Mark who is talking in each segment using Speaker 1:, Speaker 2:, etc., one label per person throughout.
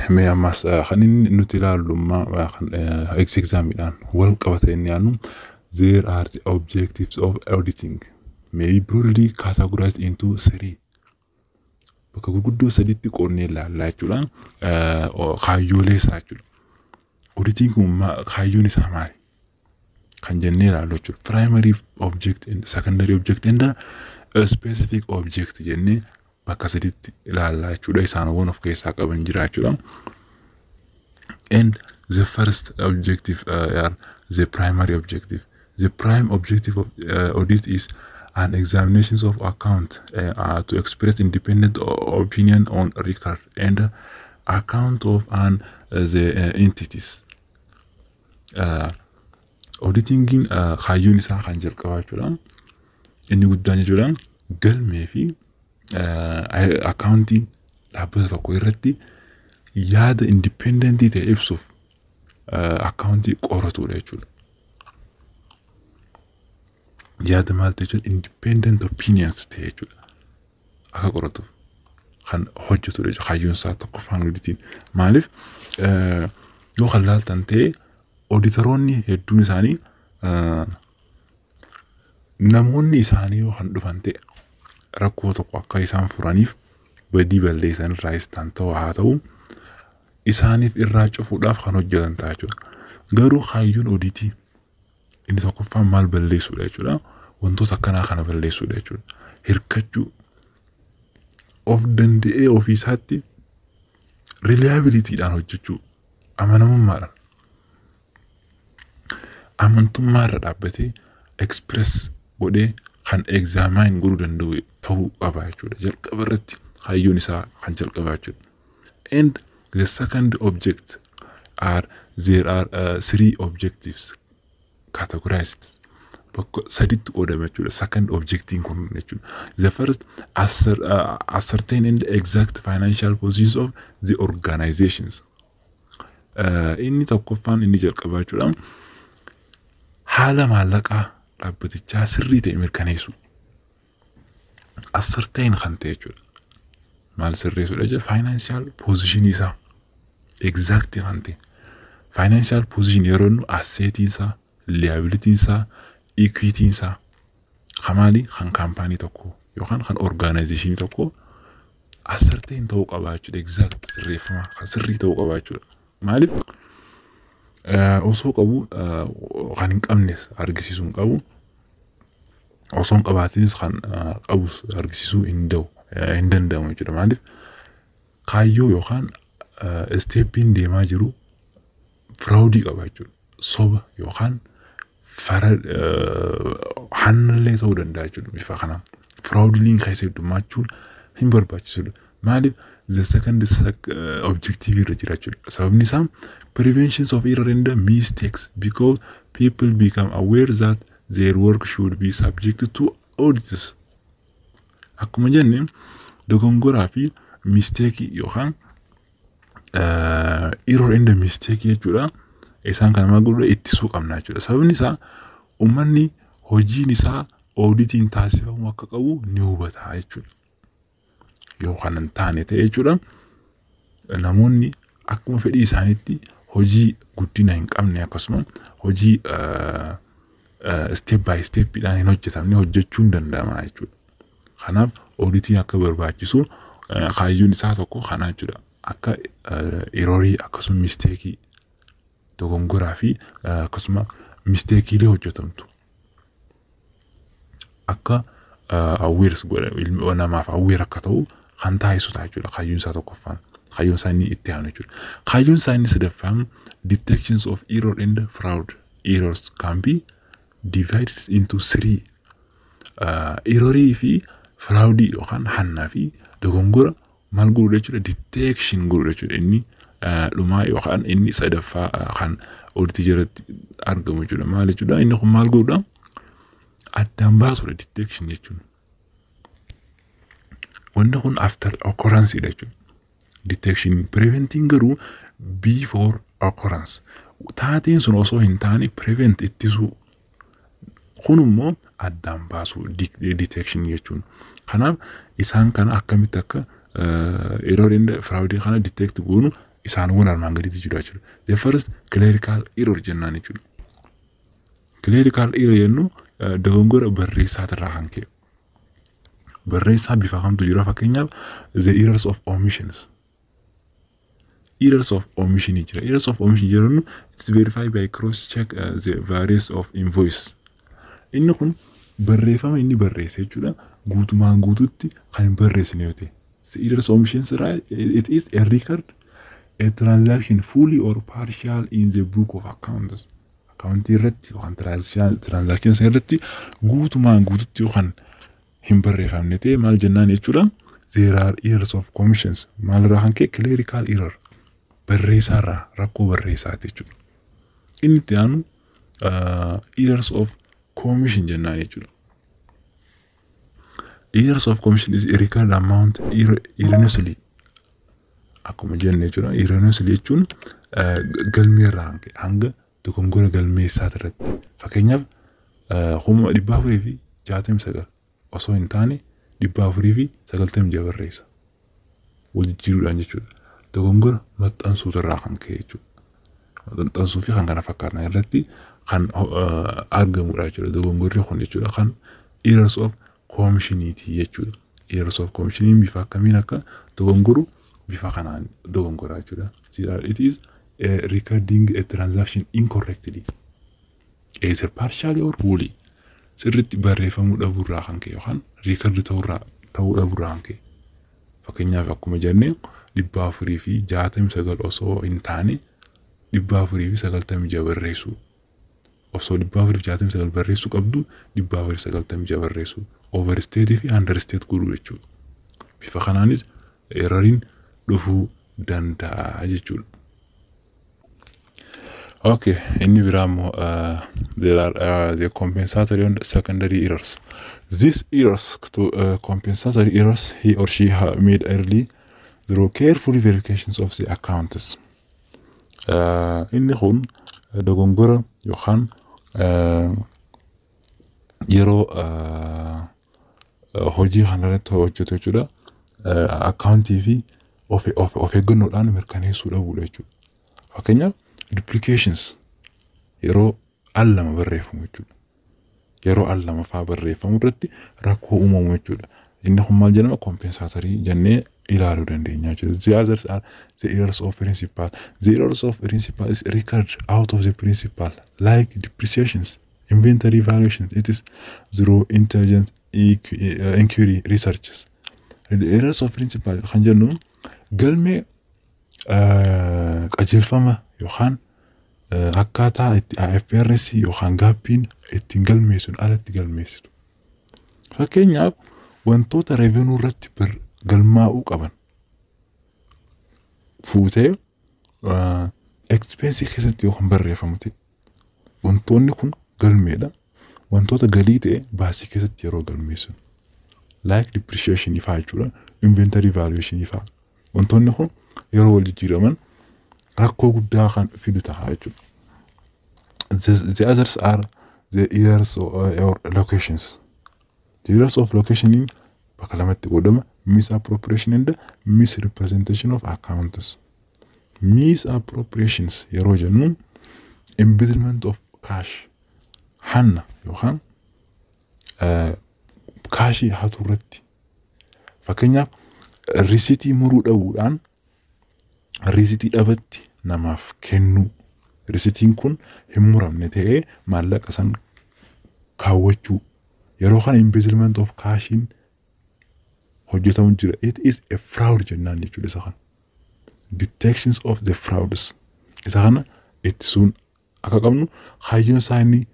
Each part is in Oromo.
Speaker 1: Mee ammas kan inni nuti ilaallu examiidhaan wal qabate inni yaadnu, there are the objectives of auditing may be broadly categorized into three. Bakka gurguddoo sadiitti qoodnee ilaallaa jechuudha. Kaayyoolee isaa jechuudha. Auditing kun kaayyoon isaa maali? Kan jennee ilaallu jechuudha. Primary object, secondary object and specific object jennee bakka sadiitti ilaallaa jechuudha. Isaanowwan of keessaa qaban jira jechuudha. And the first objective are the primary objective. The prime objective of audit is an examination of account to express independent opinion on record and account of an the entities. Auditingiin kaayyoon isaa kan jalqabaa jechuudha. Inni guddaan jechuudha, galmee fi accountii dhaabbata tokko irratti yaada independentii ta'e ibsuuf accountii qoratudha jechuudha. Yaada maal ta'e jechuudha? Independent opinions ta'e jechuudha. Akka qoratuuf kan hojjetudha jechuudha. Kaayyoon isaa tokkoffaan auditiin. Maaliif yoo kan laaltan ta'e, auditoroonni hedduun isaanii namoonni isaanii yoo kan dhufan ta'e, rakkoo tokko akka isaan furaniif, badii balleessan irraa ta'an ta'u haa ta'u, isaaniif irraa cufuudhaaf kan hojjetan ta'a jechuudha. Garuu kaayyoon auditii inni tokkoffaan maal balleessuudha jechuudha? Wantoota akkanaa kana balleessuudha jechuudha. Hirkachuu of danda'ee ofiisaatti reliabilityidhaan hojjechuu, amanamummaadhaan, amantummaa irra dhaabbatee express godhee kan examine godhuu danda'u ta'uu qaba jechuudha. Jalqaba irratti kaayyoon isaa kan jalqabaa jechuudha. And the second object are, there are three objectives categorized, bakka saditti qoodama jechuudha. Second objectiin kun jechuudha. The first, ascertain and exact financial positions of the organizations. Inni tokkoffaan, inni jalqabaa jechuudha. Haala maallaqaa dhaabbatichaa sirrii ta'e mirkaneessu. Ascertain kan ta'e jechuudha. Maal sirreessuudha jechuudha? Financial position isaa exact kan ta'e. Financial position yeroo inni assetiin isaa, liabilityn isaa, equityn isaa kamaali kan kaampaanii tokko yookaan kan organizationii tokko ascertain ta'uu qaba jechuudha. Exact sirreeffama kan sirrii ta'uu qaba jechuudha. Maaliif osoo qabu kan hin qabnes argisiisuu hin qabu. Osoo hin qabaatinis kan qabus argisiisuu hin danda'amu jechuudha. Maaliif kaayyoo yookaan stepiin deemaa jiru fraudii qaba jechuudha. Soba yookaan fara hannallee ta'uu danda'a jechuudha bifa kanaan. Fraudiin keessa heddummachuun hin barbaachisudha. Maaliif the second objective irra jira jechuudha. Sababni isaa prevention of error and mistakes, because people become aware that their work should be subject to audits. Akkuma jenne, dogongoraa fi mistakeii yookaan error and mistake jechuudha. Isaan kana maal godhuudha? Ittisuu qabna jechuudha. Sababni isaa uummanni hojiin isaa auditiin taasifamuu akka qabu ni hubata jechuudha. Yoo kana hin taane ta'e jechuudha, namoonni akkuma fedhii isaaniitti hojii guddina hin qabne, akkasuma hojii step by stepidhaan hin hojjetamne hojjechuu hin danda'ama jechuudha. Kanaaf auditiin akka barbaachisu kaayyoon isaa tokko kana jechuudha. Akka errorii akkasuma mistakeii, dogongoraa fi akkasuma mistakeiilee hojjetamtu akka aware godha, namaaf aware akka ta'u kan taasisu ta'a jechuudha kaayyoon isaa tokkoffaan. Kaayyoon isaa inni itti aanu jechuudha. Kaayyoon isaa inni sadaffaan detections of error and fraud. Errors can be divided into three. Errorii fi fraudii yookaan hannaa fi dogongora maal godhudha jechuudha? Detection godhudha jechuudha. Inni dhumaa yookaan inni sadaffaa kan auditii jalatti argamu jechuudha. Maal jechuudha? Inni kun maal godhudha? Addaan baasudha detection jechuun. Wanni kun after occurrence dha jechuudha. Detection preventing garuu before occurrence. Taateen sun osoo hin taane prevent, ittisuu. Kun immoo addaan baasuu detection jechuun. Kanaaf isaan kana akkamitti akka error and fraud kana detect goonu Isaanowwan armaan gadiitti jiru jechuudha. The first, clerical error jennaan jechuudha. Clerical error jennu dogongora barreessaatirraa kan ka'e. Barreessaa bifa kamtu jira? Fakkeenyaaf, the errors of omissions. Errors of omission jira. Errors of omission jedhamu, it's verified by cross check the various of invoice. Inni kun barreeffama inni barreesse jechuudha. Guutumaan guututti kan hin barreessine yoo ta'e. The errors of omissions, right, it is a record a transaction fully or partial in the book of accounts. Accountii irratti yookaan transaction irratti guutumaan guututti yookaan hin barreeffamne ta'e maal jennaan jechuudha? There are errors of omissions. Maalirraa kan ka'e? Clerical error. Barreessaarraa, rakkoo barreessaati jechuudha. Inni itti aanu errors of commission jennaan jechuudha. Errors of commission is a record amount erroneously, akkuma jenne jechuudha. Erroneously jechuun galmeerraa hanga dogongora galmeessaa irratti, fakkeenyaaf, 469,000 osoo hin taane 496 barreessa. Wal jijjiiruudhaan jechuudha. Dogongora maxxansuutirraa kan ka'e jechuudha. Maxxansuu fi kan kana fakkaatan irratti kan argamudha jechuudha. Dogongorri kun jechuudha kan errors of commissioniiti jechuudha. Errors of commissioniin bifa akkamiin akka dogongoru, bifa kanaan dogongora jechuudha. It is a recording a transaction incorrectly, either partially or wholly. Sirriitti barreeffamuu dhabuurraa kan ka'e yookaan record ta'uu dhabuurraa kan ka'e. Fakkeenyaaf, akkuma jennee, 469 osoo hin taane 496 barreessuu. Osoo 469 barreessuu qabdu 496 barreessuu. Overstate fi understate godhuu jechuudha. Bifa kanaanis erroriin dhufuu danda'a jechuudha. Okay, inni biraa immoo there are the compensatory and secondary errors. These errors to compensatory errors he or she ha made early through careful verifications of the accounts. Inni kun dogongora yookaan yeroo hojii kanarratti hojjetu jechuudha. Accountii fi of eeggannoodhaan mirkaneessuu dhabuudha jechuudha. Fakkeenyaaf, duplications, yeroo al lama barreeffamu jechuudha. Yeroo al lama faa barreeffamu irratti rakkoo uumamu jechuudha. Inni kun maal jedhama? Compensatory jennee ilaaluu dandeenya jechuudha. The others are the errors of principal. The errors of principal is record out of the principal, like depreciations, inventory valuations. It is through intelligent inquiry researches. The errors of principal kan jennu galmee qajeelfama yookaan akkaataa itti IFRS yookaan GAAPiin ittiin galmeessuun alatti galmeessitu. Fakkeenyaaf, wantoota revenue irratti galmaa'uu qaban fuutee expense keessatti yookaan barreeffamu ta'e, wantoonni kun galmeedha. Wantoota galii ta'e baasii keessatti yeroo galmeessu. Like depreciation fa'aa jechuudha. Inventory valuation fa'aa. Wantoonni kun yeroo wal jijjiiraman rakkoo guddaa kan fidu ta'a jechuudha. The others are the errors or locations. The errors of location bakka lamatti qoodama: misappropriation and misrepresentation of accounts. Misappropriations yeroo jennu, embezzlement of cash, hanna yookaan cashii hatuu irratti, fakkeenyaaf, risiitii muruu dhabuudhaan risiitii dhabatti namaaf kennuu, risiitiin kun hin muramne ta'ee maallaqa san kaawwachuu, yeroo kana embezzlement of cashiin hojjetamu jira. It is a fraud jennaan jechuudha isa kana. Detections of the frauds, isa kana ittisuun akka qabnu kaayyoon isaanii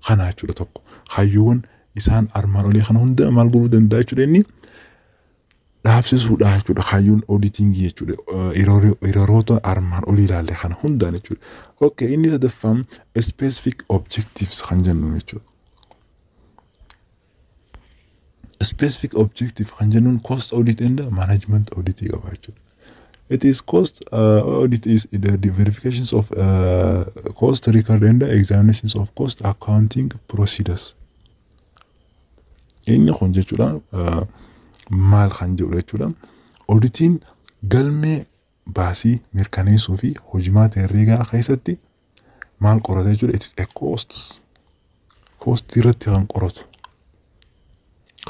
Speaker 1: kana jechuudha tokko. Kaayyoowwan isaan armaan olii kana hunda maal godhuu danda'a jechuudha? Inni dhaabsisuudha jechuudha kaayyoon auditingii jechuudha, erroroota armaan olii ilaalle kana hundaan jechuudha. Okay, inni sadaffaan specific objectives kan jennu jechuudha. Specific objective kan jennuun cost audit and management audit qaba jechuudha. It is cost audit is the verifications of cost record and the examinations of cost accounting procedures. Inni kun jechuudha maal kan jedhu jechuudha. Auditiin galmee Baasii mirkaneessuu fi hojimaata herreegaa keessatti maal qorata jechuudha? It is a cost. Cost irratti kan qoratu.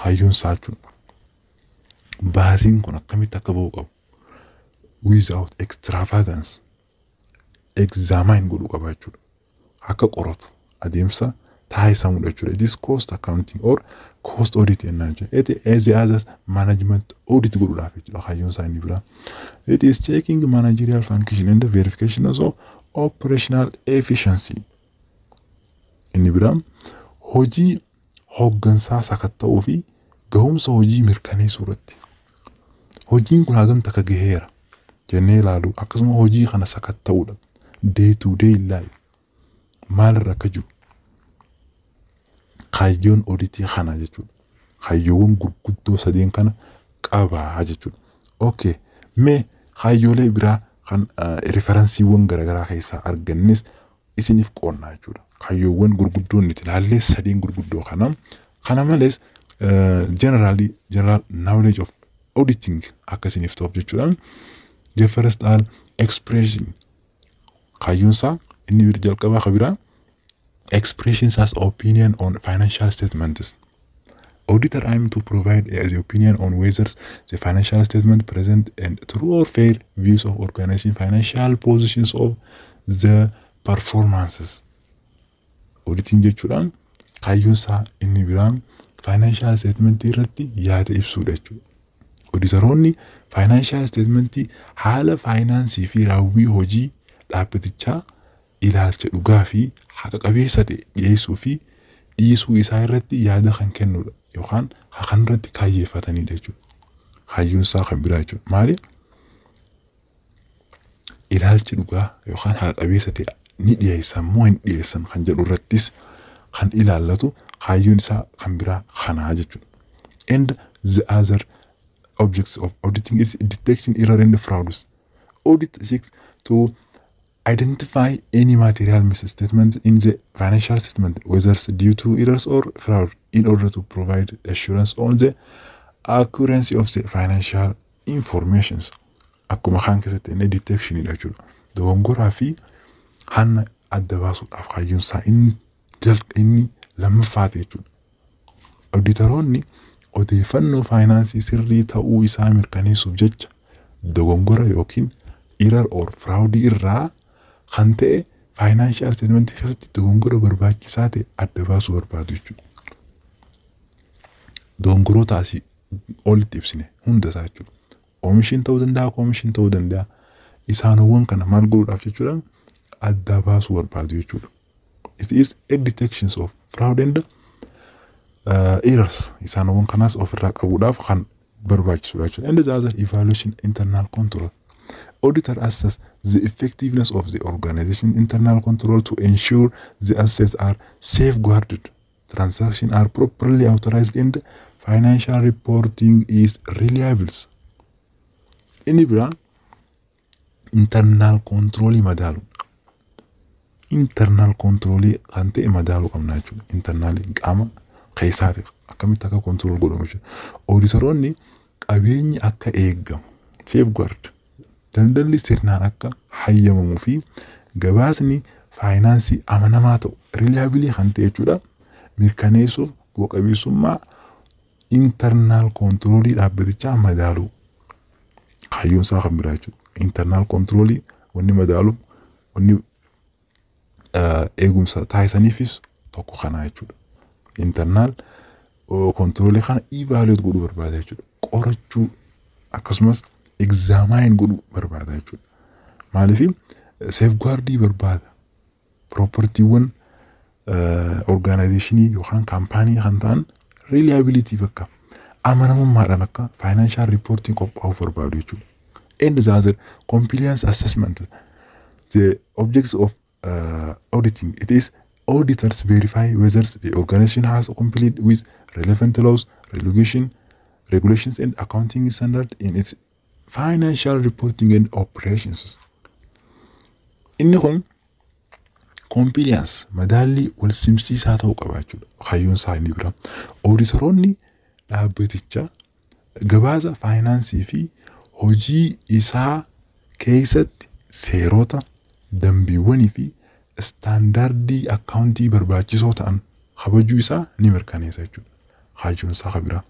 Speaker 1: Kaayyoon isaa jechuudha. Baasiin kun akkamitti akka ba'u qabu. Without extravagance examine godhuu qaba jechuudha. Akka qoratu adeemsa taasisamudha jechuudha. It is cost accounting or cost audit jennaan jechuudha. It is the others management audit godhuudhaaf jechuudha kaayyoon isaa inni biraa. It is checking managerial function and the verification of operational efficiency. Inni biraa hojii hooggansaa sakatta'uu fi gahumsa hojii mirkaneessuu irratti. Hojiin kun hagam takka gaheera jennee ilaalu, akkasuma hojii kana sakatta'uudha. Day to day ilaalu maalirra akka jiru. Kaayyoon oditii kana jechuudha. Kaayyoowwan gurguddoo sadeen kana qabaa jechuudha. Okay, mee kaayyoolee biraa kan referenceiiwwan garaagaraa keessaa argannes isiniif qoonnaa jechuudha. Kaayyoowwan gurguddoon nuti ilaallee sadeen gurguddoo kana. Kana malees generally general knowledge of auditing akka isiniif ta'uuf jechuudha. The first all expression, kaayyoon isaa inni jalqabaa kan biraa expressions as opinion on financial statements. Auditor aim to provide the opinion on whether the financial statement present and true or fair views of organization financial positions of the performances. Auditing jechuudhaan kaayyoon isaa inni biraan financial statement irratti yaada ibsuudha jechuudha. Auditoroonni financial statement haala faayinaansii fi raawwii hojii dhaabbatichaa ilaalcha dhugaa fi haqa qabeessa ta'e dhiyeessuu fi dhiisuu isaa irratti yaada kan kennudha yookaan kan irratti kaayyeeffatanidha jechuudha. Kaayyoon isaa kan biraa jechuudha. Maali? Ilaalchi dhugaa yookaan haqa qabeessa ta'e ni dhiyeessan moo hin dhiyeessan kan jedhu irrattis kan ilaallatu kaayyoon isaa kan biraa kanaa jechuudha. And the other objects of auditing is detection error and frauds. Audit seeks to identify any material misstatement in the financial statement, whether due to errors or fraud, in order to provide assurance on the accuracy of the financial informations. Akkuma kaan keessatti inni detectionidha jechuudha. Dogongoraa fi hanna adda baasuudhaaf kaayyoon isaa inni lammaffaate jechuudha. Auditoroonni odeeffannoo faayinaansii sirrii ta'uu isaa mirkaneessuuf jecha dogongora yookiin error or fraud irraa kan ta'e financial statement keessatti dogongora barbaachisaa ta'e adda baasuu barbaadu jechuudha. Dogongoroota asii olitti ibsine hunda isaa jechuudha. Omission ta'uu danda'a, commission ta'uu danda'a. Isaanowwan kana maal godhuudhaaf jechuudha? Adda baasuu barbaadu jechuudha. It is a detections of fraud and errors. Isaanowwan kanaas ofirraa qabuudhaaf kan barbaachisudha jechuudha. And the other evaluation internal control. Auditor assess the effectiveness of the organization internal control to ensure the assets are safeguarded, transactions are properly authorized and financial reporting is reliable. Inni biraa internal control madaalu. Internal control kan ta'e madaaluu qabna jechuudha. Internal qaama keessaati akkamitti akka control godhamu jechuudha. Auditoroonni qabeenyi akka eegamu, safeguard, daldalli sirnaan akka hayyamamuu fi gabaasni faayinaansii amanamaa ta'u, reliable kan ta'e jechuudha, mirkaneessuuf bu'a qabeessummaa internal controlii dhaabbatichaa madaaluu kaayyoon isaa kan biraa jechuudha. Internal controlii wanni madaalu, wanni eegumsa taasisaniifis tokko kanaa jechuudha. Internal controlii kana evaluate godhuu barbaada jechuudha. Qorachuu akkasumas examine godhuu barbaada jechuudha. Maaliif? Safeguardii barbaada. Propertywwan organizationii yookaan kaampaanii kan ta'an reliability bakka amanamummaadhaan akka financial reporting qophaa'uuf barbaadu jechuudha. And the other compliance assessment, the objects of auditing, it is auditors verify whether the organization has complied with relevant laws, regulations and accounting standard in its financial reporting and operations. Inni kun compliance madaallii wal simsiisaa ta'uu qaba jechuudha. Kaayyoon isaa inni biraa. Auditoroonni dhaabbaticha gabaasa faayinaansii fi hojii isaa Keessatti seerota, dambiiwwanii fi istaandaardii akkaawuntii barbaachisoo ta'an kabajuu isaa ni mirkaneessa jechuudha. Kaayyoon isaa kan biraa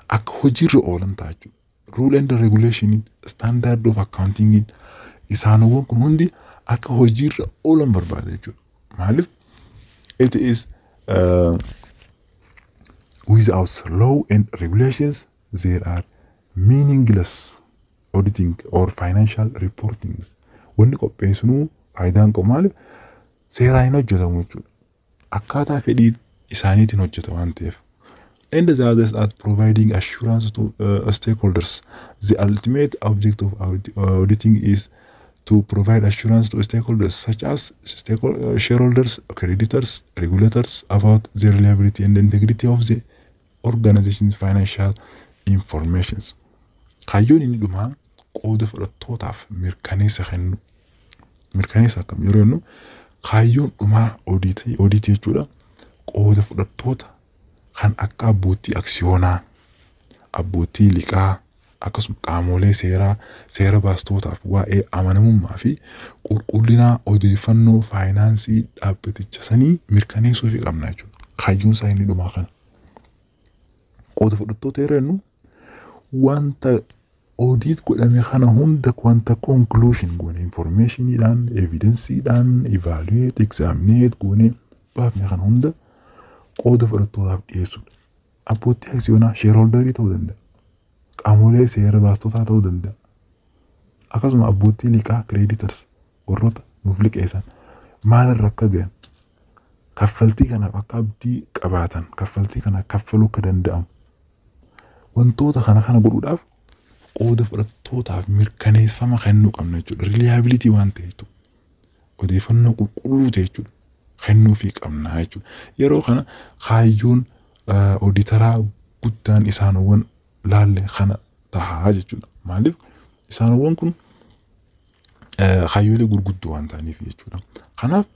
Speaker 1: akka hojiirra oolan ta'a jechuudha. Rule and regulation, standard of accounting, isaanowwan kun hundi akka hojiirra oolan barbaada jechuudha. Maaliif? It is without law and regulations there are meaningless auditing or financial reporting. Wanni qopheessinuu faayidaan qabu, maaliif seeraan hin hojjetamu jechuudha. Akkaataa fedhii isaaniitiin hojjeta waan ta'eef. And the others are providing assurance to stakeholders. The ultimate object of auditing is to provide assurance to stakeholders such as shareholders, creditors, regulators about the reliability and integrity of the organization's financial informations. Kaayyoon inni dhumaa qooda fudhattootaaf mirkaneessa kennu. Mirkaneessa akkam yeroo jennu, kaayyoon dhumaa oodiitii jechuudha. Qooda fudhattoota kan akka abbootii aksiyoonaa, abbootii liqaa, akkasuma qaamolee seeraa, seera baastootaaf waa'ee amanamummaa fi qulqullinaa odeeffannoo faayinaansii dhaabbaticha sanii mirkaneessuufii qabna jechuudha. Kaayyoon isaa inni dhumaa kana. Qooda fudhattoota yeroo jennu, wanta audit godhame kana hunda, wanta conclusion goone, informationiidhaan, evidenceiidhaan evaluate, examine goone baafne kana hunda qooda fudhattootaaf dhiyeessuudha. Abbootii aksiyoonaa, shareholderii ta'uu danda'a. Qaamolee seera baastotaa ta'uu danda'a. Akkasuma abbootii liqaa, creditors, warroota nuuf liqeessan maalirra akka gahan, kaffaltii kanaaf akka abdii qabaatan, kaffaltii kana kaffaluu akka danda'amu, wantoota kana kana godhuudhaaf qooda fudhattootaaf mirkaneeffama kennuu qabna jechuudha. Reliability waan ta'eef, odeeffannoo qulqulluu ta'e jechuudha kennuufii qabna jechuudha. Yeroo kana kaayyoon ooditaraa guddaan isaanowwan laalle kana tahaa jechuudha. Maaliif? Isaanowwan kun kaayyoolee gurguddoo waan ta'aniif jechuudha. Kanaaf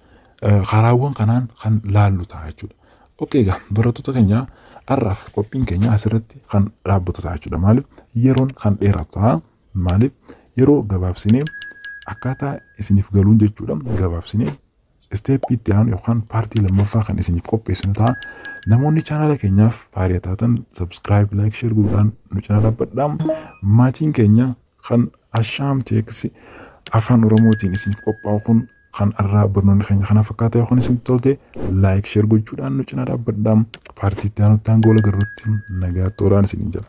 Speaker 1: karaawwan kanaan kan laallu ta'a jechuudha. Okay, egaa barattoota keenya, har'aaf qophiin keenya asirratti kan dhaabbatu ta'a jechuudha. Maaliif? Yeroon kan dheeratu ta'a. Maaliif? Yeroo gabaabsinee akkaataa isiniif galuun jechuudha. Gabaabsinee stepii itti aanu yookaan partii lammaffaa kan isiniif qopheessinu ta'a. Namoonni chaanala keenyaaf haaraa taatan subscribe, like, share godhuudhaan nu cinaa dhaabbadhaa. Maatiin keenya kan Ashaam Teeksi Afaan Oromootiin isiniif qophaa'u kun kan irraa barnoonni keenya kana fakkaata. Yoo isin tolte like, share gochuudhaan nu cinaa dhaabbadhaa. Partii itti aanutti hanga wal agarruutti nagaa tooraan isiniin jedha.